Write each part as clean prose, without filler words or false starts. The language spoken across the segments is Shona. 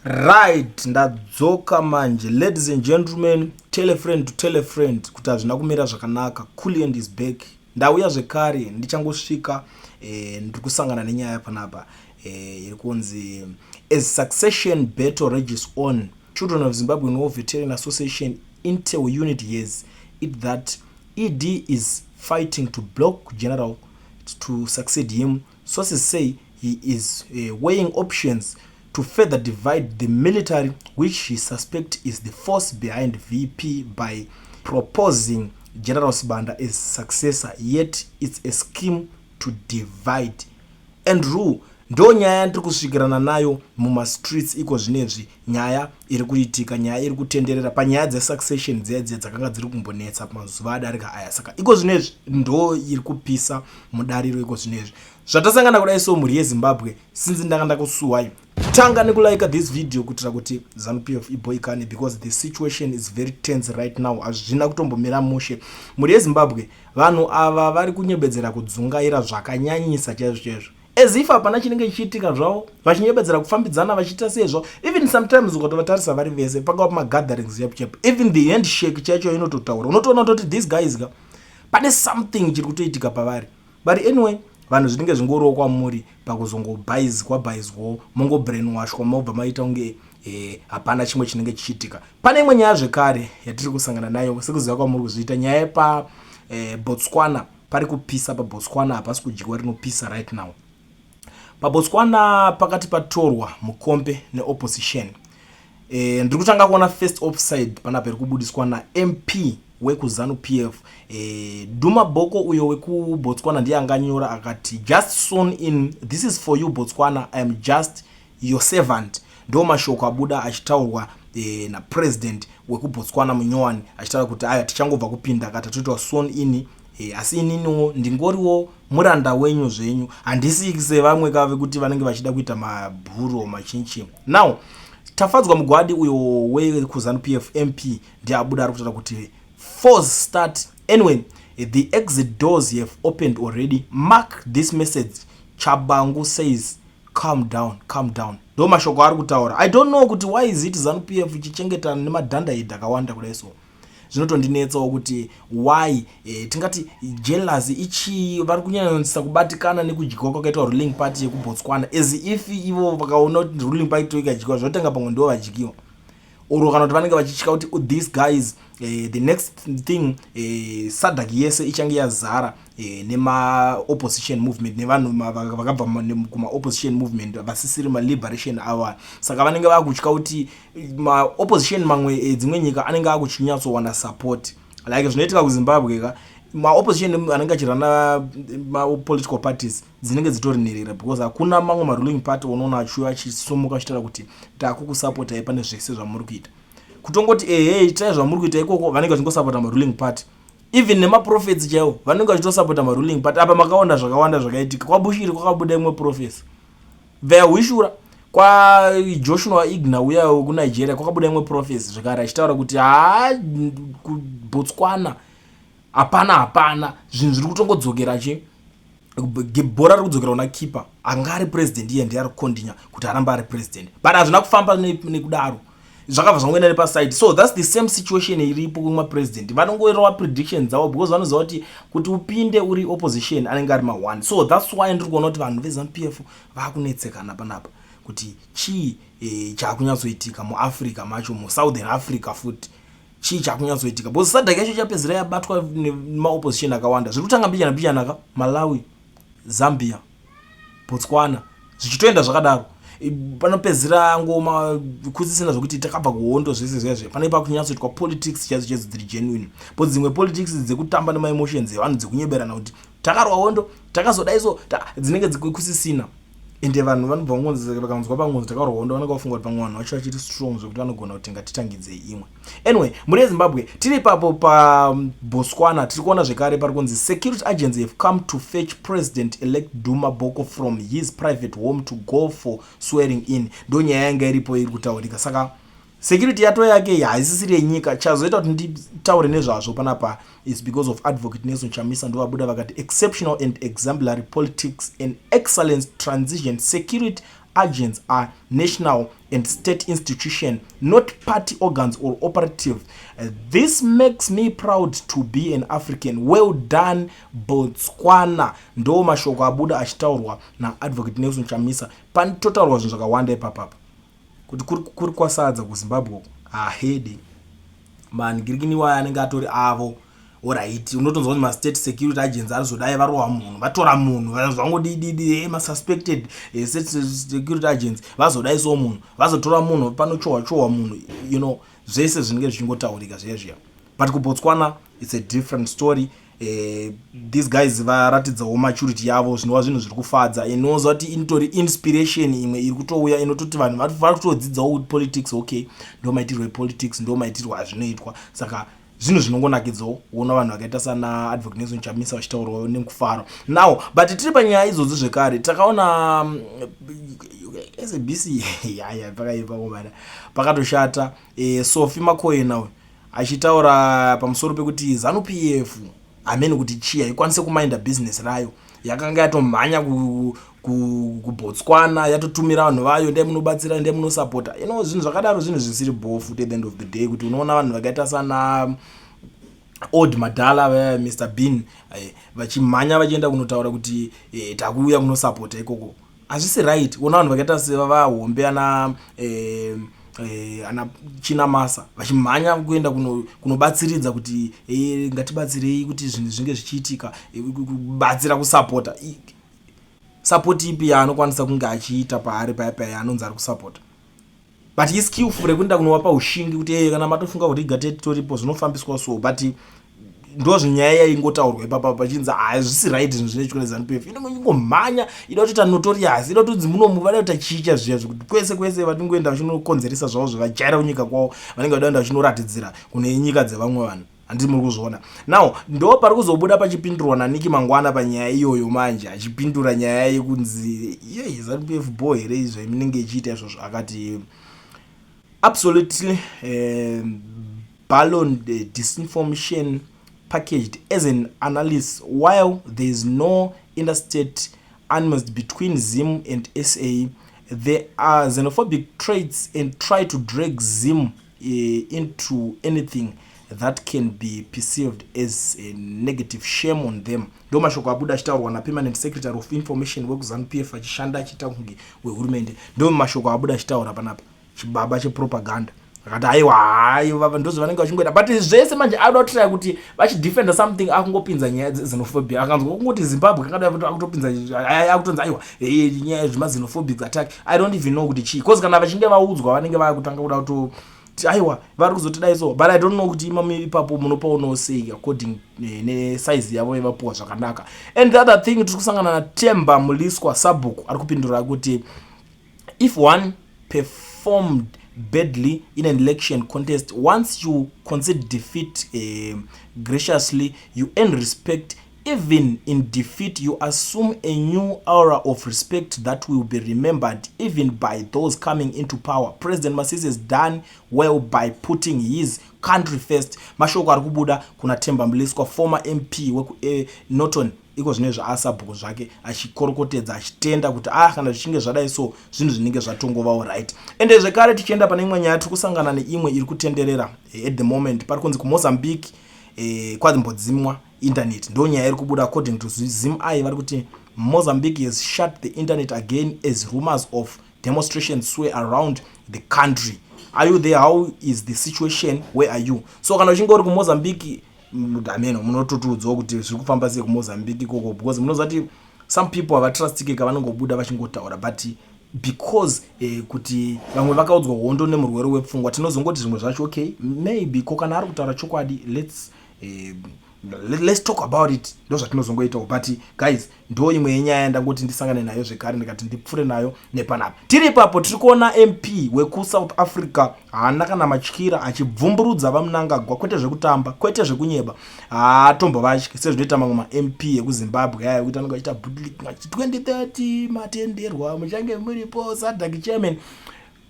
Right, ndadzoka manje. Ladies and gentlemen, tell a friend to tell a friend kuti hazvina kumira zvakanaka. Cooliand is back. Ndauya zvekare, ndichangosvika ndiri kusangana nenyaya panapa iri kunzi, "As succession battle rages on, Children of Zimbabwe War Veteran Association Intel Unit has it that ED is fighting to block General to succeed him. Sources say he is weighing options to further divide the military, which he suspect is the force behind VP, by proposing General Sibanda as successor. Yet it's a scheme to divide and rule." Ndo nyaya yandiri kusvikirana nayo mumastreets iko zvinezvi. Nyaya iri kuitika, nyaya iri kutenderera panyaya dzesuccession dziya dziya dzakanga dziri kumbonetsa mazuva adarika aya. Saka iko zvinezvi ndo iri kupisa mudariro iko zvinezvi zvatasangana kudai. So mhuri yeZimbabwe, sinzi ndanga ndakusuwai, tanga nekulike this video kuitira kuti ZANU PF iboikane, because the situation is very tense right now. Hazvina kutombomira mushe, mhuri yeZimbabwe. Vanhu ava vari kunyebedzera kudzungaira zvakanyanyisa chaizvo chaizvo, as if hapana chinenge chichiitika zvavo, vachinyebedzera kufambidzana, vachiita sei zvavo. Even sometimes ukatovatarisa vari vese pangava pamagatherings chapo chapo, even the handshake chaicho inototaura. Unotoona kutoti these guys ka, pane something chiri kutoitika pavari. But anyway, vanhu zvinenge zvingoriwo kwamuri pakuzongobhaizwa bhaizwawo, mongobrainwashwa, mobva maita kunge hapana chimwe chinenge chichiitika. Pane imwe nyaya zvekare yatiri kusangana nayo. Sekuziva kwamuri kuzviita, nyaya yepa Botswana pari kupisa. PaBotswana hapasi kudyiwa, rinopisa right now. PaBotswana pakati patorwa mukombe neopposition. Ndiri kutanga kuona first offside panapa iri kubudiswa naMP wekuZANU PF, Duma Boko uyo wekuBotswana. Ndiye anganyora akati, "Just sworn in. This is for you, Botswana. I am just your servant." Ndo mashoko abuda achitaurwa napresident wekuBotswana munyowani, achitaura kuti aya tichangobva kupinda, akati atoitwa sworn in, asi ininiwo ndingoriwo muranda wenyu zvenyu, handisi sevamwe kave kuti vanenge vachida kuita mabhuro machinchi. Now Tafadzwa Mugwadi uyo wekuZANU PF MP ndiye abuda ari kutaura kuti false start. Anyway, the exit doors have opened already. Mark this message, Chabangu says, "Calm down, calm down." Ndo mashoko ari kutaura. I don't know kuti why is it ZANU PF ichichengetana nemadhandaidhi akawanda kudai. So zvinotondinetsawo kuti why, tingati jealousy ichii, vari kunyanyisa kubatikana nekudyiwa kwakaitwa ruling party yekuBotswana, as if ivo vakaona kuti ruling party ikadyiwa zvotanga pamwe ndo vadyiwa, or kana kuti vanenge vachitya kuti these guys, the next thing, SADC yese ichange yazara nemaopposition movement, nevanhu vakabva kumaopposition movement vasisiri maliberation ava. Saka vanenge vakutya kuti maopposition mamwe dzimwe nyika anenge akuchinyatsowana support, like zvinoitika kuZimbabwe ka. Maopposition anenge achirana mapolitical parties dzinenge dzitori nherera, because hakuna mamwe maruling party unoona achiuya achisumuka achitaura kuti takukusapotai pane zvese zvamuri kuita. Kutongoti ehe, itai zvamuri kuita ikoko, vanenge vachingosapota maruling party. Even nemaprophets chaiwo vanenge vachitosapota maruling party. Apa makaona zvakawanda zvakaitika kwaBushiri, kwakabuda imwe prophecy vayahwishura. KwaJoshua Igna uya wekuNigeria kwakabuda imwe prophecy zvekare achitaura kuti haa, kuBotswana hapana, hapana, zvinhu zviri kutongodzokera chi bhora riri kudzokera kuna keeper anga ari president. Iye ndiye ari kukondinya kuti arambe ari president, but hazvina kufamba nekudaro, zvakabva zvangoenda nepaside. So that's the same situation iripo kumapresident. Vanongorova prediction dzavo because vanoziva kuti upinde uri opposition anenge ari ma1. So that's why ndiri kuona kuti vanhu veZANU PF vakunetsekana panapa kuti chii chaakunyatsoitika muAfrica macho, muSouthern Africa futi. Chii chakunyatsoitika? Because SADC yacho chapedzera yabatwa nemaopposition akawanda. Zviri kutanga mbichana mbichana ka: Malawi, Zambia, Botswana, zvichitoenda zvakadaro. Panopedzera ngoma kusisina zvokuti takabva kuhondo, zvese zviya zviya. Pane pakunyatsoitwa politics chaidzo chaidzo dziri genuine, but dzimwe politics dzekutamba nemaemotions evanhu, dzekunyeberana kuti takarwa hondo, takazodai, so dzinenge kusisina. Ende vanhu vanobva ngonzi, vakanzwa pangonzi takarwa hondo, vanenge vafunga kuti pamwe vanhu vacho vachiri strong zvekuti vanogona kuti ngatitangidzei imwe. Anyway, mhuri yeZimbabwe, tiri ipapo paBotswana. Tiri kuona zvekare pari kunzi security agency have come to fetch President elect Duma Boko from his private home to go for swearing in. Ndo nyaya yanga iripo iri kutaurika. Saka security yato yake haisisiri yenyika. Chazoita kuti nditaure nezvazvo panapa is because of Advocate Nelson Chamisa. Ndovabuda vakati, "Exceptional and exemplary politics and excellence transition. Security agents are national And state institution, not party organs or operative. This makes me proud to be an African. Well done, Botswana. Ndo mashoko abuda achitaurwa naAdvocate Nelson Chamisa. Panototaurwa zvinhu zvakawanda ipapapa, kuti kuri kwasadza kuZimbabwe uku hahedi manhingirikiniwaya anenge atori avo. Alright, unotonzwa kuti mastate security agents arizodai varova munhu, vatora munhu, zvangodididi, masuspected state security agents vazodai, so munhu vazotora munhu, panochohwa chohwa munhu, zvese zvinenge zvichingotaurika zviya zviya. But kuBotswana it's a different story. These guys varatidzawo maturity yavo, zvinova zvinhu zviri kufadza. Inoziva kuti inotori inspiration imwe iri kutouya, inototi vanhu vari kutodzidzawo kuti politics, okay, ndo maitirwo epolitics, ndo maitirwo azvinoitwa. Saka zvinhu zvinongonakidzawo kuona vanhu vakaita sana Advocate Nelson Chamisa vachitaurawo nemufaro now. But tiri panyaya idzodzo zvekare, takaona SABC yaya pakaipa komana, pakatoshata. Sophie Makoena uyu achitaura pamusoro pekuti ZANU PF hamene kuti chii haikwanise kumainda business rayo, yakanga yatomhanya kuBotswana, yatotumira vanhu vayo, ndai munobatsira, ndai munosapota. Zvinhu zvakadaro zvinhu zvisiri bofu at the end of the day, kuti unoona vanhu vakaita sana old madala, Mr Bean, vachimhanya vachienda kunotaura kuti takuuya kunosapota ikoko. Hazvisi right. Ona vanhu vakaita sevahombe ana Chinamasa vachimhanya kuenda kunobatsiridza kuti ngatibatsirei kuti zvinhu zvinge zvichiitika, kubatsira kusapota. Sapoti ipi yaanokwanisa kunge achiita paari paya paya anonzi ari kusapota? But iskillful rekuenda kunovapa ushingi kuti kana matofunga kuti igate toripo, zvinofambiswa so. But ndo zvinyaya yaingotaurwa ipapa pachinzi hazvisi right zvinhu zvinoitwa neZANU PF. Inongomhanya, ida kutoita notorious, ida kutodzi munomu vada kuita chicha zviya zvekuti kwese kwese vatingoenda vachinokonzeresa zvavo zvevajaira kunyika kwavo, vanenge vada kuenda vachinoratiddzira kune nyika dzevamwe vanhu. Handiti muri kuzviona? Now ndo pari kuzobuda pachipindurwa naNick Mangwana panyaya iyoyo manje, achipindura nyaya yekunzi yei ZANU PF bo here izvo inenge ichiita izvozvo. Akati absolutely baloney, disinformation packaged as an analysis. While there is no interstate animus between Zim and SA, there are xenophobic traits and try to drag Zim into anything that can be perceived as a negative. Shame on them. Ndo mashoko abuda achitaurwa napermanent secretary of information wekuZANU PF, achishanda achiita kunge wehurumende. Ndo mashoko abuda achitaura panapa, chibaba chepropaganda. Akati aiwa, haiwa, ndozvavanenge vachingoita. But zvese manje anoda kutraya kuti vachidefenda something, akungopinza nyaya dzexenophobia. Akanzwa kungoti Zimbabwe kakada akutopinza, akutonzi aiwa, nyaya zvemaxenophobic attack. I don't even know kuti chii, because kana vachinge vaudzwa vanenge vakutanga kuda kuto aiwa, vari kuzotidai so. But I don't know kuti imami ipapo munopaonawo sei according nesize yavo yevapuwa zvakanaka. And the other thing, tiri kusangana naTemba Mliswa, sabhuku, ari kupindura kuti if one performed badly in an election contest, once you concede defeat graciously, you earn respect. Even in defeat, you assume a new aura of respect that will be remembered even by those coming into power. President Masisi has done well by putting his country first. Mashoko ari kubuda kuna Temba Mliswa, former MP wekuNorton, iko zvine zvaasabhuku zvake, achikorokotedza, achitenda kuti ah, kana zvichinge zvadai so, zvinhu zvinenge zvatongovawo right. Ende zvekare tichienda pane imwe nyaya, tiri kusangana neimwe iri kutenderera at the moment. Pari kunzi kuMozambique kwambodzimwa internet. Ndo nyaya iri kubuda according to ZimEye. Vari kuti Mozambique has shut the internet again as rumors of demonstrations sway around the country. Are you there? How is the situation? Where are you? So kana uchinge uri kuMozambique, ameno munototiudzawo kuti zviri kufamba sei kuMozambique ikoko, because munoziva kuti some people havatrustike kavanongobuda vachingotaura. But because kuti vamwe vakaudzwa hondo nemurwere wepfungwa, tinozongoti zvimwe zvacho okay, maybe ko kana ari kutaura chokwadi, let's talk about it. Ndo zvatinozongoitawo. But guys, ndo imwe yenyaya yandangoti ndisangane nayo zvekare, ndikati ndipfuure nayo nepanapa. Tiri ipapo, tiri kuona MP wekuSouth Africa haana kana matyira, achibvumburudza vaMnangagwa, kwete zvekutamba, kwete zvekunyeba, haatombovatyi sezvinoita mamwe maMP ekuZimbabwe aya ekuti anenge achiita bootlick 2030 matenderwa muchange muripo SADC chairman.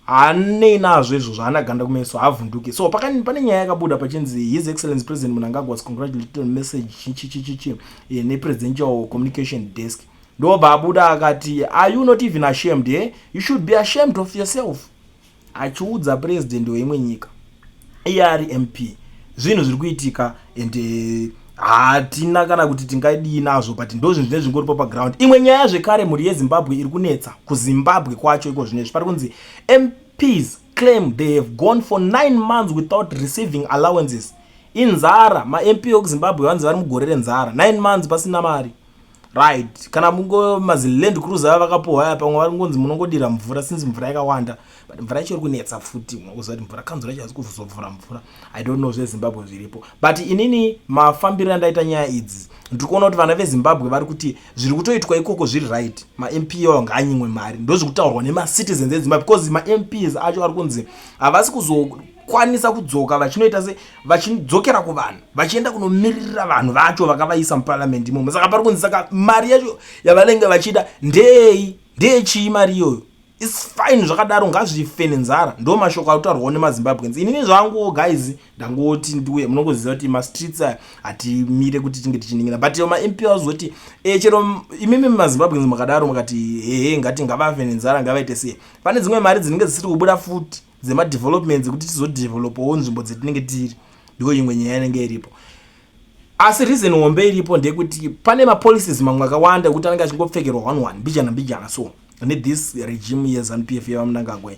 Haanei nazvo izvozvo, haana ganda kumeso, haavhunduki. So pane nyaya yakabuda pachinzi His Excellence President Mnangagwa was congratulated message chichichichichi nepresidential communication desk. Ndobva abuda akati, "Are you not even ashamed, eh? You should be ashamed of yourself." Achiudza president weimwe nyika iye ari MP. Zvinhu zviri kuitika and hatina kana kuti tingadii nazvo, but ndo zvinhu zvinenge zvingoripo paground. Imwe nyaya zvekare, mhuri yeZimbabwe, iri kunetsa kuZimbabwe kwacho iko zvinezvi, pari kunzi MPs claim they have gone for 9 months without receiving allowances. Inzara. MaMP ekuZimbabwe vanzi vari mugore renzara, 9 months pasina mari, right? Kana mungo maziLand Cruiser ava vakapuhwa aya, pamwe vari ngonzi munongodira mvura since mvura yakawanda, but mvura yacho iri kunetsa futi. Unokuziva kuti mvura, kanzuro yacho haisi kuzovhura mvura. I don't know zveZimbabwe zviripo, but inini mafambiro andaita nyaya idzi, ndiri kuona kuti vana veZimbabwe vari kuti zviri kutoitwa ikoko zviri right. MaMP ayo ngaanyimwe mari. Ndo zviri kutaurwa nemacitizens eZimbabwe, because maMPs acho ari kunzi havasi kuzokwanisa kudzoka vachinoita se vachidzokera kuvanhu, vachienda kunomiririra vanhu vacho vakavaisa muparliament imomo. Saka pari kunzi, saka mari yacho yavanenge vachida ndeyei? Ndeyechii mari iyoyo? It's fine zvakadaro, ngazvife nenzara. Ndo mashoko ari kutaurwawo nemaZimbabweans. Inini zvangu, guys, ndangoti ndiuye. Munongoziva kuti mastreets aya hatimire kuti tinge tichiningira, but maMP azoti chero imimi maZimbabweans makadaro mukati hehe, ngati ngavafe nenzara, ngavaite sei, pane dzimwe mari dzinenge dzisiri kubuda futi dzemadevelopments kuti tizodevelopawo nzvimbo dzetinenge tiri. Ndo imwe nyaya inenge iripo. Asi reason hombe iripo ndeyekuti pane mapolicies mamwe akawanda ekuti anenge achingopfekerwa one one, mbijana mbijana. So nethis regime yeZANU PF yevaMnangagwa,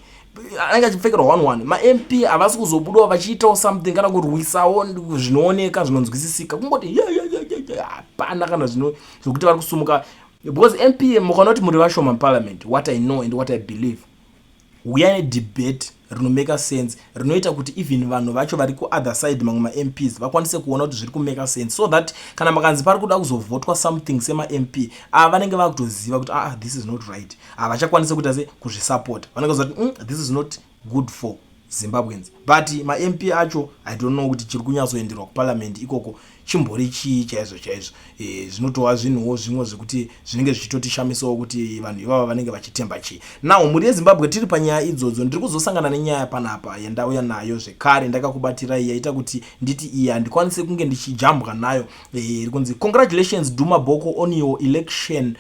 anenge achipfekerwa one one. MaMP havasi kuzobudawo vachiitawo something kana kurwisawo zvinooneka, zvinonzwisisika. Kungoti hapana kana zvekuti vari kusumuka, because MP mukaona kuti muri vashoma muparliament, what I know and what I believe, uyai nedebate rinomaka sense, rinoita kuti even vanhu vacho vari kuother side, mamwe maMPs, vakwanise kuona kuti zviri kumaka sense, so that kana makanzi pari kuda kuzovhotwa something semaMP ava, vanenge vakutoziva kuti ah, this is not right. Havachakwanisi kuita se kuzvisapota. Vanenge vaziva kuti this is not good for Zimbabweans. But maMP acho, I don't know kuti chiri kunyatsoenderwa kuparliament ikoko chimbori chii chaizvo chaizvo. Zvinotova zvinhuwo zvimwe zvekuti zvinenge zvichitotishamisawo kuti vanhu ivava vanenge vachitemba chii. Now, mhuri yeZimbabwe, tiri panyaya idzodzo, ndiri kuzosangana nenyaya panapa yandauya nayo zvekare, ndakakubatirai, yaita kuti nditi iyi handikwanisi kunge ndichijambwa nayo. Iri kunzi, "Congratulations, Duma Boko, on your election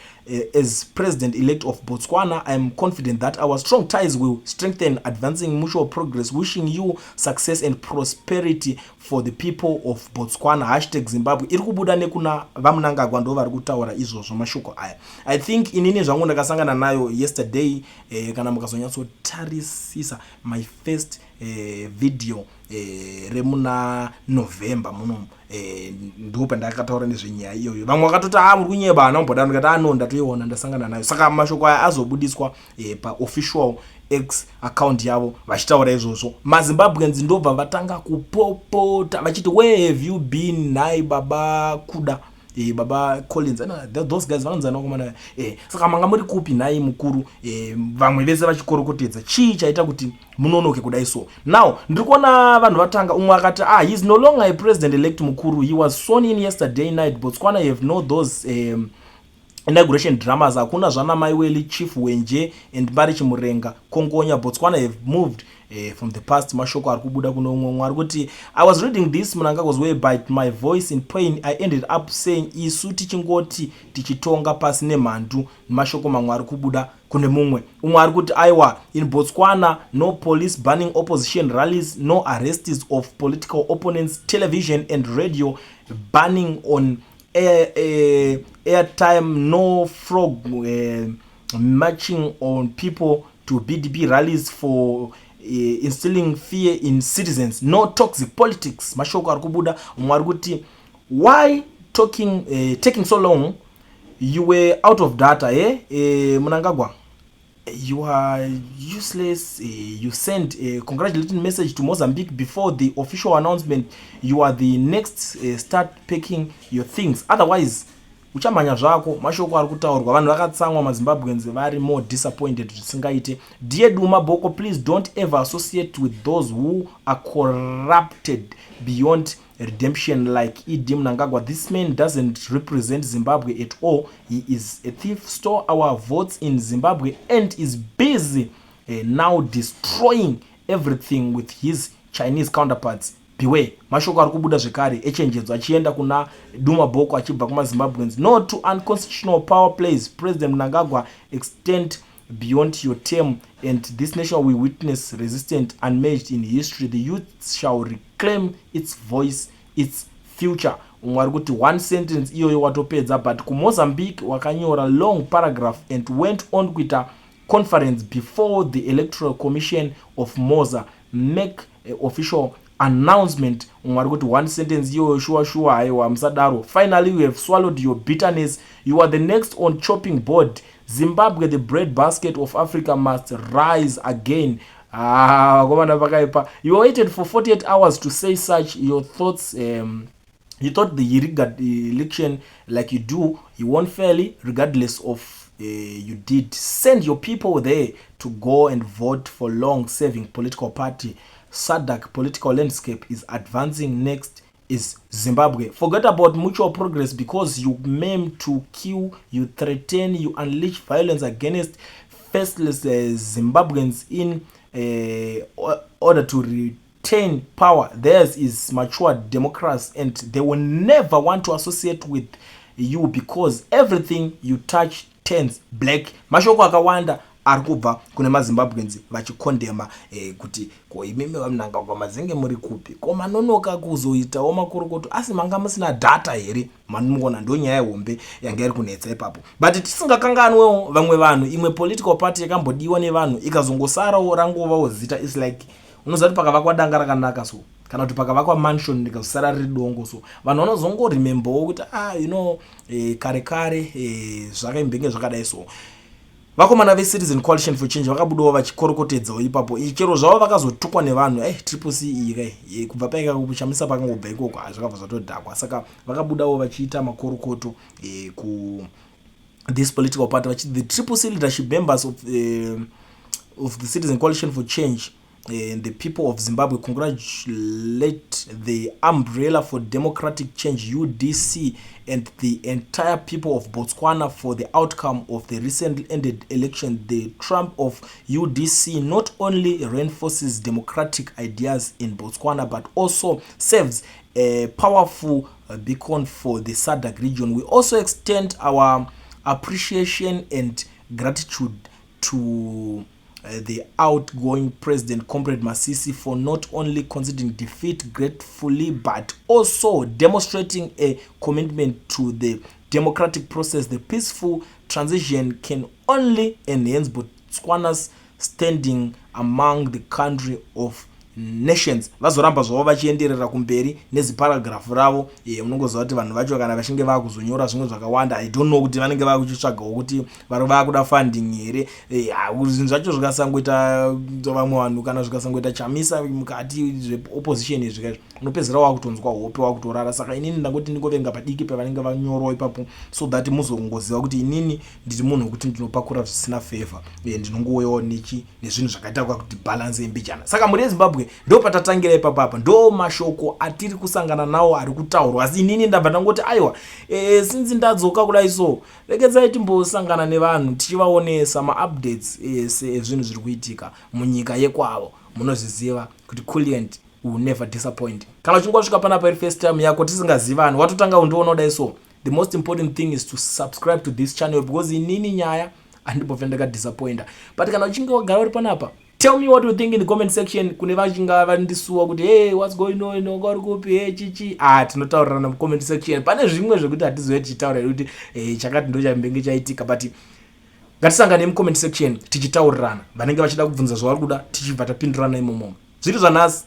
as president elect of Botswana. I am confident that our strong ties will strengthen advancing mutual progress. Wishing you success and prosperity for the people of Botswana. #Zimbabwe." Iri kubuda nekuna vaMnangagwa, ndo vari kutaura izvozvo mashoko aya. I think inini zvangu ndakasangana nayo yesterday. Kana mukazonyatsotarisisa my first video remuna November munomu, ndo pandakataura nezvenyaya iyoyo. Vamwe vakatoti, "A, muri kunyeba, hana kumbodaro." Ndikati, "Ano, ndatoiona, ndasangana nayo." Saka mashoko aya azobudiswa paofficial X account yavo vachitaura izvozvo. MaZimbabweans ndobva vatanga kupopota vachiti, "Where have you been nhai baba Kuda?" Baba Collins, those guys vanonzana komana. Saka manga muri kupi nhai mukuru? Vamwe vese vachikorokotedza, chii chaita kuti munonoke kudai? So now ndiri kuona vanhu vatanga. Umwe akati, "Ah, he is no longer a president elect mukuru. He was sworn in yesterday night. Botswana have no those inauguration dramas. Hakuna zvana Maiweli, Chief Wenje and Mbari Chimurenga Kongonya. Botswana have moved from the past." Mashoko ari kubuda kuno umwe. Umwe ari kuti, "I was reading this Mnangagwa's way but my voice in pain, I ended up saying isu tichingoti tichitonga pasi nemhandu." Mashoko mamwe ari kubuda kune mumwe. Umwe ari kuti, "Aiwa, in Botswana no police banning opposition rallies, no arrests of political opponents, television and radio banning on airtime, no frog marching on people to BDP rallies for instilling fear in citizens, no toxic politics." Mashoko ari kubuda. Umwe ari kuti, "Why taking so long? You were out of data, eh? Mnangagwa, you are useless. You sent a congratulating message to Mozambique before the official announcement. You are the next. Start packing your things, otherwise uchamhanya zvako." Mashoko ari kutaurwa. Vanhu vakatsamwa. MaZimbabweans vari more disappointed zvisingaite. "Dear Duma Boko, please don't ever associate with those who are corrupted beyond redemption like ED Mnangagwa. This man doesn't represent Zimbabwe at all. He is a thief, stole our votes in Zimbabwe and is busy now destroying everything with his Chinese counterparts. Beware." Mashoko ari kubuda zvekare echenjedzo achienda kuna Duma Boko achibva kumaZimbabweans. "No to unconstitutional power plays. President Mnangagwa extend Beyond your term, and this nation will witness resistance unmatched in history. The youth shall reclaim its voice, its future. Umwe ari kuti one sentence iyoyo watopedza, but kuMozambique wakanyora long paragraph and went on kuita conference before the Electoral Commission of Moza make official announcement. Umwe ari kuti one sentence iyoyo, shuwa shuwa, haiwa, musadaro. Finally, you have swallowed your bitterness. You are the next on chopping board. Zimbabwe, the bread basket of Africa, must rise again. Ah, vakomana, pakaipa. You waited for 48 hours to say such your thoughts. You thought the rigged election like you do. You won fairly regardless of you did send your people there to go and vote for long serving political party. SADC political landscape is advancing. Next is Zimbabwe. Forget about mutual progress because you maim to kill, you threaten, you unleash violence against faceless Zimbabweans in order to retain power. Theirs is mature democracy and they will never want to associate with you because everything you touch turns black. Mashoko akawanda ari kubva kune maZimbabweans vachikondema kuti ko imimi vaMnangagwa mazenge muri kupi? Ko manonoka kuzoitawo makorokoto, asi manga musina data here? Mamuona, ndo nyaya hombe yanga iri kunetsa ipapo. But tisingakanganwewo vamwe vanhu, imwe political party yakambodiwa nevanhu ikazongosarawo rangovawo zita. Is like unoziva kuti pakavakwa danga rakanaka so, kana kuti pakavakwa mansion rikazosara riri dongo so, vanhu vanozongoremembawo kuti ah, kare kare zvakaimbenge zvakadai. So vakomana veCitizen Coalition for Change vakabudawo vachikorokotedzawo ipapo. Chero zvavo vakazotukwa nevanhu, Triple C iyi kai, kubva paika kuChamisa, pakangobva ikoko zvakabva zvatodhakwa. Saka vakabudawo vachiita makorokoto ku this political party vachiti the Triple C leadership, members of the Citizen Coalition for Change and the people of Zimbabwe congratulate the Umbrella for Democratic Change, UDC, and the entire people of Botswana for the outcome of the recently ended election. The triumph of UDC not only reinforces democratic ideas in Botswana but also serves a powerful beacon for the SADC region. We also extend our appreciation and gratitude to the outgoing president, Comrade Masisi, for not only conceding defeat gratefully but also demonstrating a commitment to the democratic process. The peaceful transition can only enhance Botswana's standing among the country of nations. Vazoramba zvavo vachienderera kumberi neziparagrafu ravo. Unongoziva kuti vanhu vacho kana vachinge vaakuzonyora zvimwe zvakawanda, I don't know kuti vanenge vakuchitsvagawo kuti vari vaakuda funding here. Zvinhu zvacho zvikasangoita vamwe vanhu, kana zvikasangoita Chamisa mukati, zveopposition izvi kaizvo, unopedzisira wakutonzwa hope, wakutorara. Saka inini ndangoti ndingovenga padiki pavanenge vanyorawo ipapo so that muzongoziva kuti inini ndiri munhu wekuti ndinopakura zvisina favor. Ndinongouyawo nechi nezvinhu zvakaita kuti balance mbijana. Saka mhuri yeZimbabwe, ndo patatangira ipapapa, ndo mashoko atiri kusangana nawo ari kutaurwa. Asi inini ndabva ndangoti aiwa, since ndadzoka kudai so, regedzai timbosangana nevanhu tichivaonesa maupdates ese ezvinhu zviri kuitika munyika yekwavo. Munozviziva kuti Culient will never disappoint. Kana uchinge wasvika panapa iri first time yako tisingazivani, watotanga undiona kudai so, the most important thing is to subscribe to this channel, because inini nyaya handimbofe ndakadisappointa. But kana uchinge wagara uri panapa, tell me what you think in the comment section. Kune vachinga vandisuwa kuti, "Hey, what's going on? Wanga uri kupi? Hey, chichi?" Ah, tinotaurirana mucomment section. Pane zvimwe zvekuti hatizoe tichitaura kuti hey, chakati ndo chambenge chaitika, but ngatisangane mucomment section tichitaurirana. Vanenge vachida kubvunza zvavari kuda, tichibva tapindurana imomo. Zviri zvanhasi.